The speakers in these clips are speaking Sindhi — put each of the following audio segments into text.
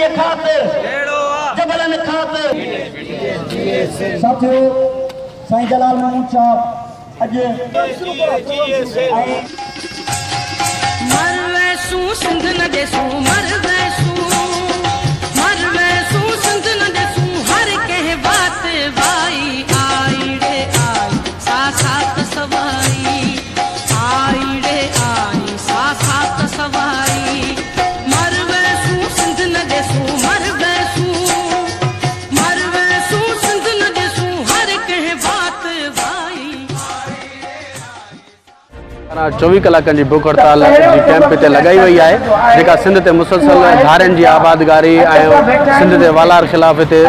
ڌرتيء خاطر، جبلن خاطر. ساٿيو سائين جلال محمود صاحب اڄ ۽. مر ويسون سنڌ نه ڏيسون مر ويسون مر ويسون سنڌ نه ڏيسون هر ڪنهن وات وائي آئي ڙي آئي سا سات سوائي آئي ڙي آئي سا سات سوائي مر ويسون سنڌ نه ڏيسون مر ويسون مر ويسون سنڌ نه ڏيسون هر ڪنهن وات وائي. 24 ڪلاڪن جي بک هڙتال جي ڪئمپ هتي لڳائي وئي آهي جيڪا سنڌ تي مسلسل ڌارين جي آبادگاري ۽ سنڌ تي والار خلاف هتي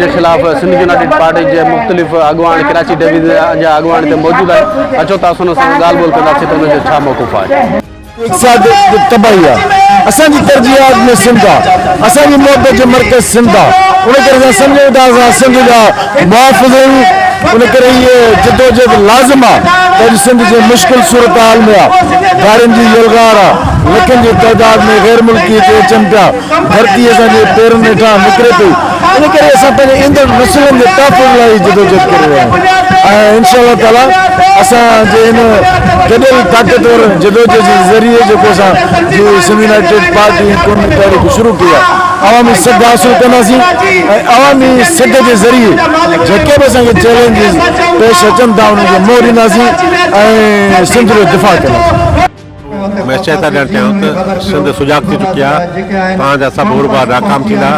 جي خلاف سنڌ يونائيٽيڊ پارٽي جي مختلف اڳواڻ ڪراچي ڊويزن جا اڳواڻ هتي موجود آهن اچو ته اسان سان ڳالهه ٻولهه ڪنداسين ته ان جو ڇا موقف آهي. اقتصاد جي تباهي آ اسان جي ترجيحات ۾ سنڌ آ اسان جي محبت جو مرڪز سنڌ آ ان ڪري اسان سمجهون ٿا اسان سنڌ جا محافظ آهيون ان ڪري هيء جدوجهد لازم آ ته اڄ سنڌ جنهن مشڪل صورتحال ۾ آ ڌارين جي يلغار آ لکن جي تعداد ۾ غير ملڪي هتي اچن پيا ڌرتي اسان جي پيرن هيٺان نڪري پئي ان ڪري اسان پنهنجي ايندڙ نسلن جي تحفظ لاء هي جدوجهد ڪري رهيا آهيون ۽ انشاء الله تعالي اسان جي هن گڏيل طاقتور جدوجهد جي ذريعي جيڪو اسان جي سنڌ يونائيٽيڊ پارٽي ۽ قومي تحريڪ شروع ڪئي آهي عوامي سگهه حاصل ڪنداسين ۽ عوامي سگهه جي ذريعي جيڪي به اسان کي چئلينجز پيش اچن ٿا انهن کي منهن ڏينداسين ۽ سنڌ جو دفاع ڪنداسين. ميسيج ٿا ڏيڻ چاهيون ته سنڌ سجاڳ ٿي چڪي آهي، توهان جا سڀ حربا ناڪام ٿيندا،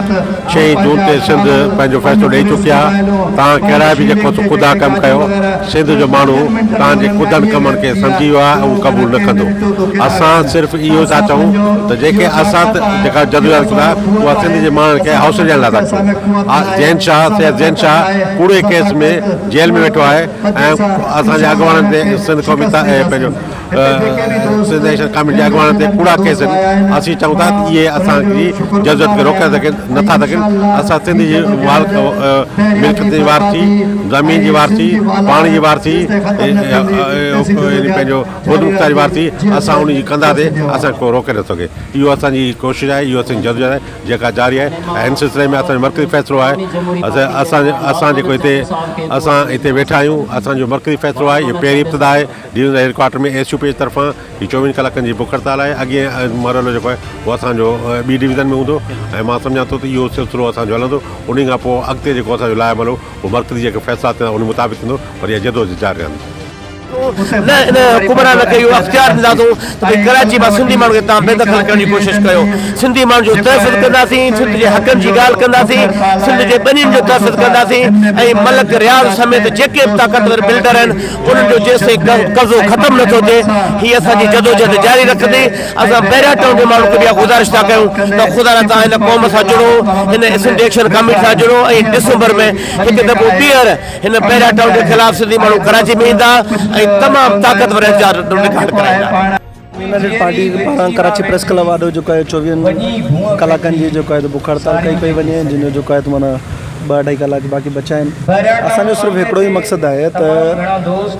ڇهين جون تي سنڌ پنهنجو فيصلو ڏئي چڪي آهي، توهان ڪهڙا به جيڪو سو ڪڌا ڪم ڪيو، سنڌ جو ماڻهو توهان جي ڪڌن ڪمن کي سمجهي ويو آهي ۽ اهو قبول نه ڪندو، اسان صرف اهو ٿا چئون ته جيڪي اسان جيڪا جدوجهد ڪيون ٿا اها سنڌ جي ماڻهن کي حوصلو ڏيڻ لاء ٿا ڪيون، زين شاهه سيد زين شاهه ڪوڙي ڪيس ۾ جيل ۾ ويٺو آهي ۽ اسان جي اڳواڻن تي سنڌ قومي پنهنجو سنڌ ايڪشن ڪاميٽي جي اڳواڻن تي ڪوڙا ڪيس آهن اسين چئون ٿا ته اهي اسان جي جدوجهد کي روڪي سگهن نٿا سگهن اسان سنڌ جي ملڪيت جي وارثي زمين جي وارثي پاڻي جي وارثي پنهنجو خودمختياري وارثي اسان ان جي ڪنداسين اسان کي ڪو روڪي نٿو سگهي اهو اسان جي ڪوشش آهي اهو اسان جي جدوجهد آهي جيڪا جاري آهي ۽ ان سلسلي ۾ اسان جو مرڪزي فيصلو آهي اسان اسان جيڪو هتي اسان هتي ويٺا آهيون اسان جو مرڪزي فيصلو آهي اهو پهرين ابتدا آهي divisional headquarter ۾ S U P جي طرفان هي چوويهن ڪلاڪن جي بک هڙتال آهي اڳئين مرحلو جيڪو آهي اهو اسان جو ٻي ڊويزن ۾ هوندو ۽ مان سمجهان ٿو ته اهو سلسلو اسان جو هلندو انهي کان پوء اڳتي جيڪو اسان جو لاء عمل هو اهو مرڪزي جيڪي فيصلا ٿيندا انهي مطابق ٿيندو پر اها جدوجهد جاري رهندي. نه ان حڪمران کي اهو اختيار ڏينداسون ته ڀئي ڪراچي مان سنڌي ماڻهن کي توهان بيدخل ڪرڻ جي ڪوشش ڪيو سنڌي ماڻهن جو تحفظ ڪنداسين سنڌ جي حقن جي ڳالهه ڪنداسين سنڌ جي ٻنين جو تحفظ ڪنداسين ۽ ملڪ رياض سميت جيڪي به طاقتور بلڊر آهن انهن جو جيستائين قبضو ختم نه ٿو ٿئي هي اسان جي جدوجهد جاري رکندي. اسان بحريا ٽائون جي ماڻهن کي به اها گذارش ٿا ڪيون ته خدا را توهان هن قوم سان جڙو، هن سنڌ ايڪشن ڪاميٽي سان جڙو ۽ ڊسمبر ۾ هڪ دفعو ٻيهر هن بحريا ٽائون جي خلاف سنڌي ماڻهو ڪراچي ۾ ايندا ۽ تمام طاقتور احتجاج رڪارڊ ڪرائيندا. يونائيٽيڊ پارٽي پاران ڪراچي پريس ڪلب آڏو جيڪو آهي چوويهن ڪلاڪن جي جيڪو آهي بک هڙتال ڪئي پئي وڃي جنهن جو جيڪو آهي ته معنيٰ ٻه اڍائي ڪلاڪ باقي بچيا آهن اسان جو صرف هڪڙو ئي مقصد آهي ته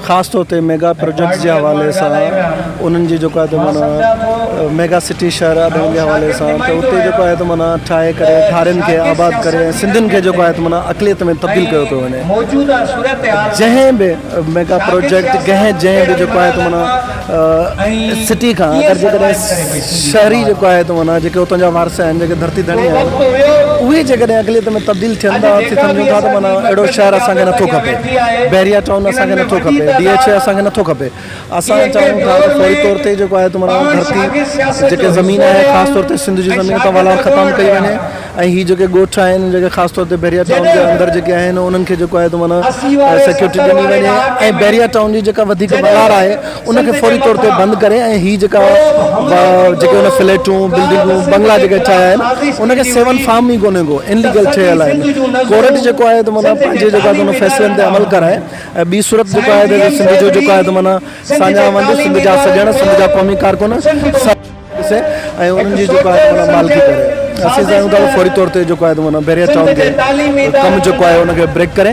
خاص طور تي ميگا پروجيڪٽس جي حوالي سان انهن جي جيڪو آهي ته معنيٰ ميگا سٽي شهر اڏڻ جي حوالي سان ته اتي جيڪو آهي ته معنيٰ ٺاهي ڪري ڌارين کي آباد ڪري ۽ سنڌين کي جيڪو آهي ته معنيٰ اقليت ۾ تبديل ڪيو پيو وڃي جنهن به ميگا پروجيڪٽ ڪنهن جنهن به جيڪو آهي ته معنيٰ سٽي کان اگر جيڪڏهن شهري جيڪو آهي ته معنيٰ جيڪي اتان جا وارث آهن جيڪي ڌرتي ڌڻي آهن اهي جيڪڏهن اقليت ۾ تبديل ٿين ٿا اسين سمجهون ٿا ته معنيٰ اهڙو شهر اسان کي نٿو کپي بحريا ٽائون اسان کي نٿو کپي ڊي ايڇ اي اسان کي نٿو کپي اسان چاهيون ٿا ته فوري طور تي جيڪو آهي ته معنيٰ ڌرتي جيڪي زمين آهي خاص طور تي سنڌ جي زمين تان والار ختم ڪئي وڃي ۽ هي جيڪي ڳوٺ آهن جيڪي خاص طور تي بحريا ٽائون جي اندر جيڪي آهن انهن کي جيڪو آهي ته معنيٰ سيڪيورٽي ڏني وڃي ۽ بحريا ٽائون جي جيڪا وڌيڪ والار آهي ان کي فوري طور تي بند ڪري ۽ هي جيڪا جيڪي ان فليٽون بلڊنگون بنگلا جيڪي ٺاهيا آهن ان کي سيون فارم ئي ڪونهي ڪو انليگل ٺهيل آهن ڪورٽ جيڪو آهي ته معنيٰ پنهنجي جيڪو آهي ان فيصلن تي عمل ڪرائي ۽ ٻي صورت جيڪو آهي ته سنڌ جو جيڪو آهي ته معنيٰ ساڃاهه وند سنڌ جا سڄڻ سنڌ جا قومي ڪارڪن ڏسي ۽ انهن جي جيڪو آهي معنيٰ مالڪي ڪري اسين چاهيون ٿا ته فوري طور تي جيڪو آهي ته معنيٰ بحريا ٽائون کي ڪم جيڪو آهي ان کي بريڪ ڪري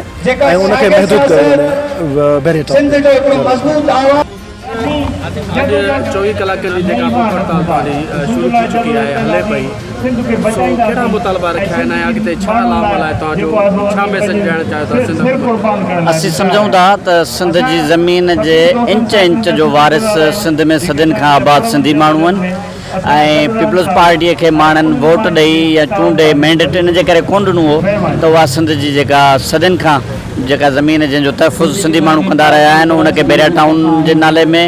۽ ان کي محدود ڪيو وڃي بحريا ٽائون کي. اڄ 24 ڪلاڪن جي جيڪا بک هڙتال توهان جي شروع ٿي چڪي آهي هلي پئي سو ڪهڙا مطالبا رکيا آهن ۽ اڳتي ڇا لامل آهي توهان جو ڇا ميسيج ڏيڻ چاهيو ٿا سنڌ حڪومت کي؟ اسين سمجهون ٿا ته سنڌ جي زمين جي انچ انچ جو وارث سنڌ ۾ صدين کان آباد سنڌي ماڻهو آهن ۽ پيپلز پارٽيء کي ماڻهن ووٽ ڏئي يا چونڊي مينڊيٽ ان جي ڪري ڪونه ڏنو هو ته اها سنڌ جي جيڪا صدين کان جيڪا زمين جنهن جو تحفظ سنڌي ماڻهو ڪندا رهيا آهن ان کي بحريا ٽائون جي نالي ۾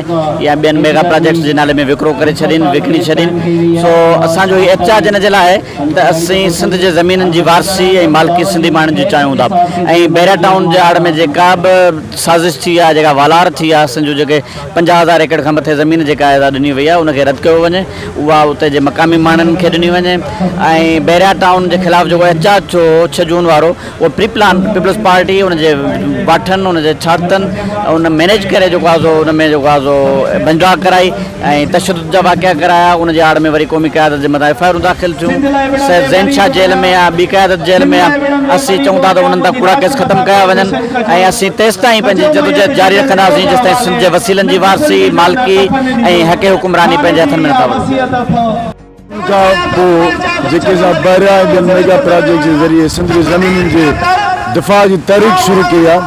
يا ٻين ميگا پراجيڪٽس جي نالي ۾ وڪرو ڪري ڇڏين وڪڻي ڇڏين سو اسان جو هي احتجاج ان جي لاء آهي ته اسين سنڌ جي زمينن جي وارثي ۽ مالڪي سنڌي ماڻهن جي چاهيون ٿا ۽ بحريا ٽائون جي آڙ ۾ جيڪا به سازش ٿي آهي جيڪا والار ٿي آهي سنڌ جو جيڪي 50 هزار ايڪڙ کان مٿي زمين جيڪا آهي ڏني وئي آهي ان کي رد ڪيو وڃي اها اتي جي مقامي ماڻهن کي ڏني وڃي ۽ بحريا ٽائون جي خلاف جيڪو احتجاج ٿيو هو 6 جون وارو اهو پري پلان پيپلز پارٽي ان جي واٺن ان جي ڇاڙتن ان مينيج ڪري جيڪو آهي سو ان ۾ جيڪو آهي سو ڀڃڊاهه ڪرائي ۽ تشدد جا واقعا ڪرايا ان جي آڙ ۾ وري قومي قيادت جي مٿان ايف I آرون داخل ٿيون سيد زين شاهه جيل ۾ آهي ٻي قيادت جيل ۾ آهي اسين چئون ٿا ته انهن تان ڪوڙا ڪيس ختم ڪيا وڃن ۽ اسين تيستائين پنهنجي جدوجهد جاري رکنداسين جيستائين سنڌ جي وسيلن جي وارثي، مالڪي ۽ حق حڪمراني پنهنجي هٿن ۾ نٿا وٺون. ان کان پوء جيڪي اسان بحريا ۽ ٻين ميگا پراجيڪٽس جي ذريعي سنڌ جي زمينن جي دفاع جي تحريڪ شروع ڪئي آهي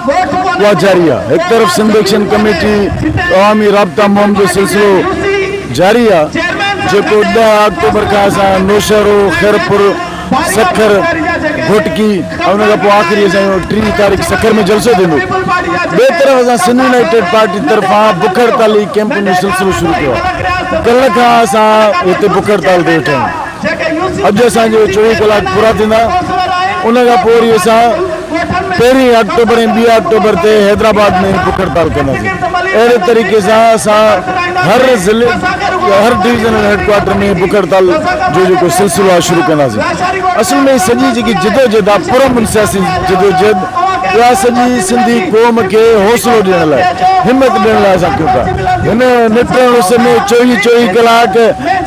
اها جاري آهي. هڪ طرف سنڌ ايڪشن ڪميٽي عوامي رابطا مهم جو سلسلو جاري آهي جيڪو 10 آڪٽوبر کان اسان نوشهرو، خيرپور، سکر، گهوٽڪي ۽ ان کان پوء آخري اسان جو 30 تاريخ سکر ۾ جلسو ٿيندو. ٻئي طرف اسان سنڌ يونائيٽيڊ پارٽي طرفان بک هڙتالي ڪيمپن جو سلسلو شروع ڪيو آهي. ڪلهه کان اسان هتي بک هڙتال تي ويٺا آهيون. اڄ اسان جو 24 ڪلاڪ پورا ٿيندا. ان کان پوء وري اسان پهرين آڪٽوبر ۽ ٻي آڪٽوبر تي حيدرآباد ۾ بک هڙتال ڪنداسين. اهڙي طريقي سان اسان هر ضلعي هر ڊويزنل هيڊ ڪوارٽر ۾ بک هڙتال جو جيڪو سلسلو آهي شروع ڪنداسين. اصل ۾ سڄي جيڪي جدوجهد آهي پرامن سياسي جدوجهد اها سڄي سنڌي قوم کي حوصلو ڏيڻ لاء همت ڏيڻ لاء اسان ڪيون ٿا. هن نٽهڻ اس ۾ 24 چويهه ڪلاڪ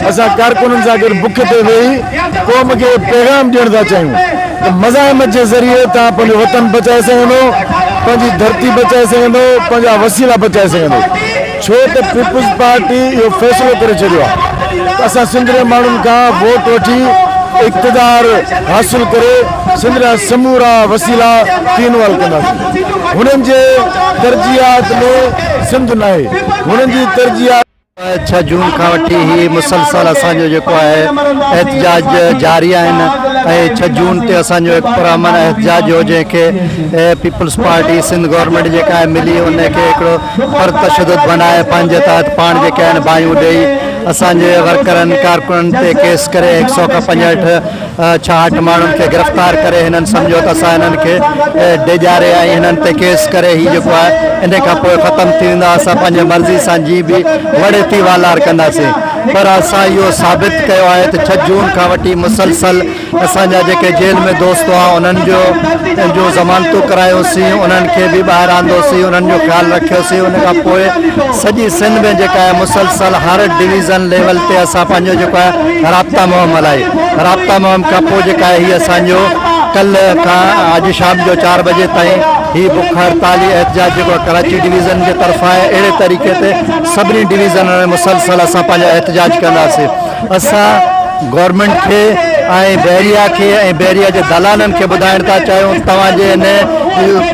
اسان ڪارڪنن سان گڏ بک تي ويهي قوم کي پيغام ڏيڻ ٿا چاهيون ته مزاحمت جي ذريعي توهان پنهنجو وطن بچائي سگهندو، پنهنجي ڌرتي بچائي سگهندو، پنهنجا وسيلا بچائي سگهندو. ڇو ته پيپلز پارٽي اهو فيصلو ڪري ڇڏيو آهي ته اسان سنڌ جي ماڻهن کان ووٽ وٺي اقتدار حاصل ڪري سنڌ جا سمورا وسيلا تين وال ڪنداسين. هنن جي ترجيحات ۾ سنڌ ناهي، هنن جي ترجيحات. 6 جون کان وٺي هي مسلسل اسان جو جيڪو آهي احتجاج جاري آهن ۽ 6 جون تي اسان جو هڪ پرامن احتجاج هو جنهن کي پيپلز پارٽي سنڌ گورنمينٽ جيڪا آهي ملي ان کي هڪڙو پر تشدد بنائي پنهنجي تحت پاڻ جيڪي آهن باهيون ڏئي اسان جي ورڪرن ڪارڪنن تي ڪيس ڪري هڪ سئو کان پنجهٺ 66 ماڻهن کي گرفتار ڪري هنن سمجهيو ته اسان هنن کي ڊيڄاري ۽ هنن تي ڪيس ڪري هي جيڪو آهي ان کان پوء ختم ٿي ويندا اسان پنهنجي مرضي سان جي به وڙي ٿي والار ڪنداسين پر اسان اهو ثابت ڪيو آهي ته 6 جون کان وٺي مسلسل اسان جا جيڪي جيل ۾ دوست هئا انهن جو جو ضمانتون ڪرايوسين انهن کي به ٻاهر آندوسين انهن جو خيال رکيوسين ان کان پوء سڄي سنڌ ۾ جيڪا آهي مسلسل هر ڊويزن ليول تي اسان پنهنجو جيڪو آهي رابطا مهم هلائي رابطا مهم کان پوء جيڪا آهي هي اسان جو ڪلهه کان اڄ شام جو 4 بجي تائين هي بک هڙتالي احتجاج جيڪو ڪراچي ڊويزن جي طرفان آهي اهڙي طريقي تي سڀني ڊويزنن ۾ مسلسل اسان پنهنجا احتجاج ڪنداسين اسان گورنمينٽ کي ۽ بحريا کي ۽ بحريا جي دلالن کي ٻڌائڻ ٿا چاهيون توهان جي ان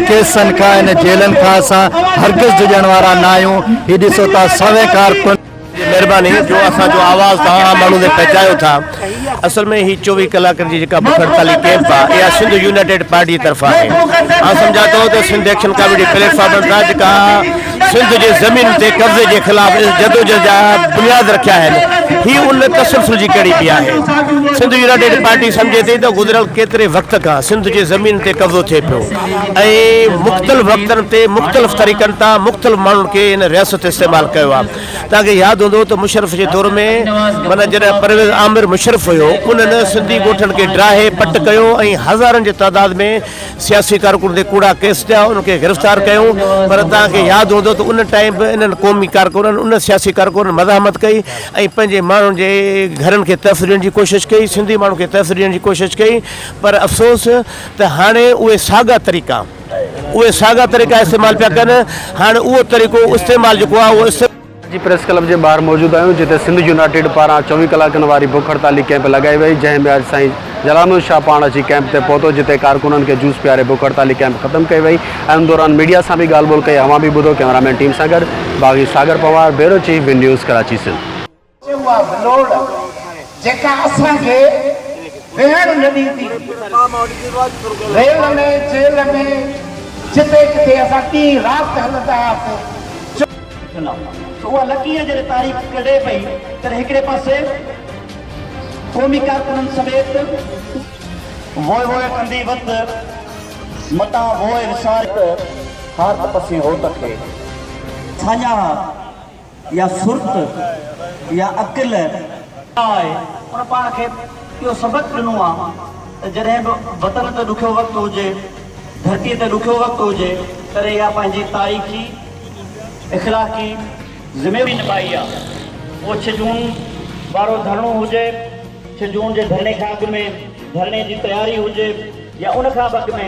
ڪيسن کان ان جيلن کان اسان هرگز ڊڄڻ وارا نه آهيون هي ڏسو ٿا سوين ڪارڪن جي مهرباني جو اسان جو آواز توهان عام ماڻهو تائين پهچايو ٿا اصل ۾ هي 24 ڪلاڪن جي جيڪا بک هڙتالي ڪيمپ آهي اها سنڌ يونائيٽيڊ پارٽي جي طرفان آهي آئون سمجهان ٿو ته Sindh action committee plate form تان جيڪا سنڌ جي زمين تي قبضي جي خلاف ان جدوجهد جا بنياد رکيا آهن هي ان تسلسل جي ڪڙي به آهي. سنڌ يونائيٽيڊ پارٽي سمجهي ٿي ته گذريل ڪيتري وقت کان سنڌ جي زمين تي قبضو ٿئي پيو ۽ مختلف وقتن تي مختلف طريقن تان مختلف ماڻهن کي ان رياست استعمال ڪيو آهي. توهان کي ياد هوندو ته مشرف جي دور ۾ معنيٰ جڏهن پرويز آمر مشرف هيو انهن سنڌي ڳوٺن کي ڊاهي پٽ ڪيو ۽ هزارن جي تعداد ۾ سياسي ڪارڪن تي ڪوڙا ڪيس ٿيا انهن کي گرفتار ڪيو پر توهان کي ياد هوندو ته ان ٽائيم به انهن قومي ڪارڪنن ان سياسي ڪارڪنن مزاحمت ڪئي ۽ پنهنجي ماڻهن جي گهرن کي تحفظ ڏيڻ جي ڪوشش ڪئي سنڌي ماڻهن کي تحفظ ڏيڻ جي ڪوشش ڪئي پر افسوس ته هاڻي اهي ساڳا طريقا اهي ساڳا طريقا استعمال پيا ڪن هاڻي اهو طريقو استعمال جيڪو آهي اهو. ڪراچي پريس ڪلب جي ٻاهر موجود آهيون جتي سنڌ يونائيٽيڊ پاران چوويهه ڪلاڪن واري بک هڙتالي ڪئمپ لڳائي وئي جنهن ۾ اڄ سائين جلال محمد شاهه پاڻ اچي ڪئمپ تي پهتو جتي ڪارڪنن کي جوس پياري بک هڙتالي ڪئمپ ختم ڪئي وئي ۽ ان دوران ميڊيا سان به ڳالهه ٻولهه ڪئي اوهان به ٻڌو ڪئميرامين ٽيم سان گڏ Baghi Sagar Panhwar bureau chief one news Karachi Sindh. اها ولوڙ جيڪا اسان کي ويهڻ نه ڏيندي هئي. ريل ۾ جيل ۾ جتي ڪٿي اسان ڏينهن رات هلندا هئاسين. سو اها لڪير جڏهن تاريخ ڪڍي پئي تڏهن هڪڙي پاسي قومي ڪارڪنن سميت ووء ووء ڪندي وت متان ووء وساري. ته هار ته پسين هوت کي. ساڃاهه يا سرت يا عقل. آهي ان پاڻ کي اهو سبق ڏنو آهي ته جڏهن به وطن تي ڏکيو وقت هجي، ڌرتيء تي ڏکيو وقت هجي تڏهن اها پنهنجي تاريخي، اخلاقي ذميواري نڀائي آهي. اهو ڇهه جون وارو ڌرڻو هجي، ڇهه جون جي ڌرڻي کان اڳ ۾ ڌرڻي جي تياري هجي يا ان کان به اڳ ۾.